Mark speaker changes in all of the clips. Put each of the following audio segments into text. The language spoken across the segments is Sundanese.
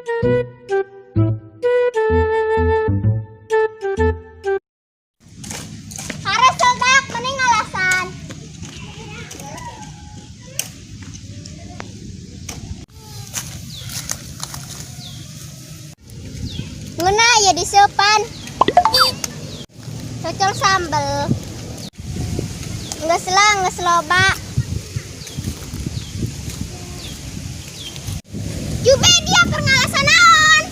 Speaker 1: Haresul dak mending alasan. Nguna ya diseupan. Cocol sambel. Geus lah, geus loba. Jube dia keur ngalasan naon?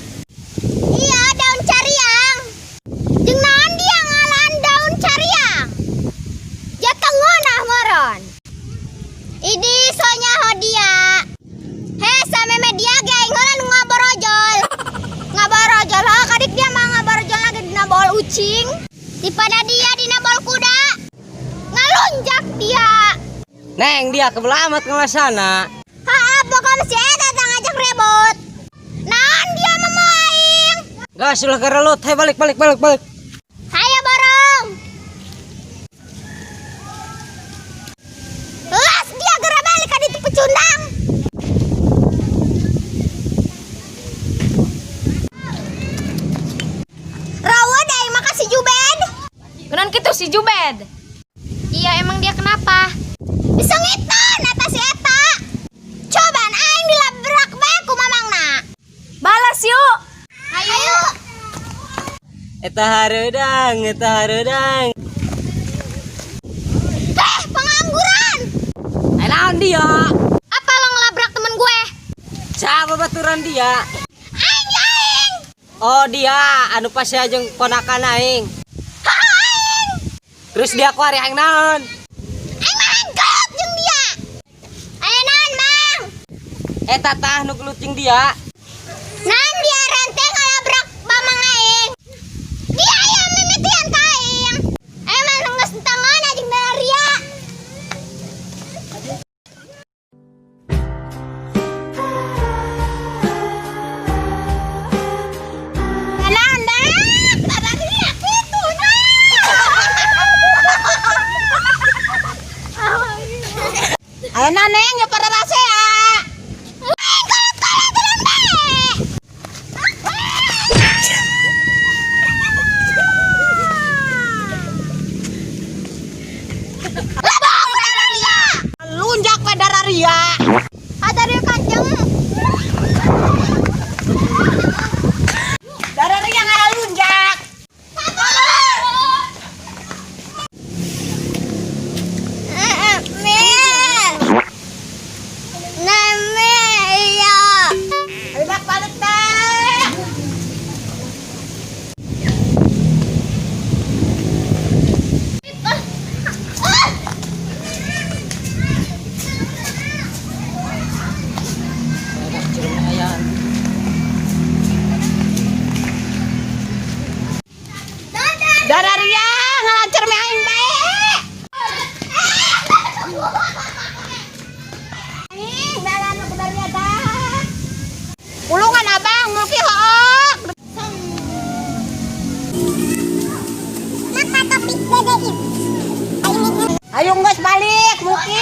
Speaker 1: Iya, daun cariang. Jeung naon dia ngalaan daun cariang? Jateng ngeunah moron. Idi so nyaho dia. He, sameme dia ge aing heula nu ngaborojol. Ngaborojol heuh kadik dia mah ngaborojol lagi dina bol ucing. Dipada dia dina bol kuda. Ngalunjak dia.
Speaker 2: Neng, dia kebel amat ngalasana.
Speaker 1: Haa, pokoknya si eta teh ngajak rebut. Naon dia mah aing?
Speaker 2: Gas ulah gerelut, hai balik balik balik balik.
Speaker 1: Hayo borong. Las dia geura balik ka ditu pecundang. Rawa aing mah ka si Jubed.
Speaker 3: Kenan kitu si Jubed. Iya, emang dia kenapa?
Speaker 1: Bisa ngiton eta si eta. Cobaan aing dilabrak bae ku mamangna.
Speaker 3: Balas yuk.
Speaker 1: Ayo.
Speaker 2: Eta hareudang, eta hareudang.
Speaker 1: Teh pengangguran.
Speaker 2: Ai naon dia?
Speaker 1: Apa lo ngelabrak temen gue?
Speaker 2: Siapa baturan dia?
Speaker 1: Aing ya aing.
Speaker 2: Oh dia, anu pas jeung ponakan aing.
Speaker 1: Ha aing.
Speaker 2: Terus dia kuari aing naon?
Speaker 1: Aing mah gelut jeung dia. Aya naon, Bang?
Speaker 2: Eta tah nu gelut jeung dia.
Speaker 1: Naon dia rente ngalabrak bamang aing. Dia yang mimitian ka aing. Aing mah geus tangan jeung daria. Naon dak? Dadaria kitu nah.
Speaker 4: Ayeuna Neng ya pada rasea.
Speaker 1: Aing gelut jalan bae. Lebong dararia.
Speaker 4: Lunjak we dararia.
Speaker 1: Ada kacang.
Speaker 4: Dararia ngalunjak. Ayo bak balik teh. Dararia ngalancar me aing bae. Ih, dalan ku daria tah. Pulungan abang muki hook. Ayo geus balik muki.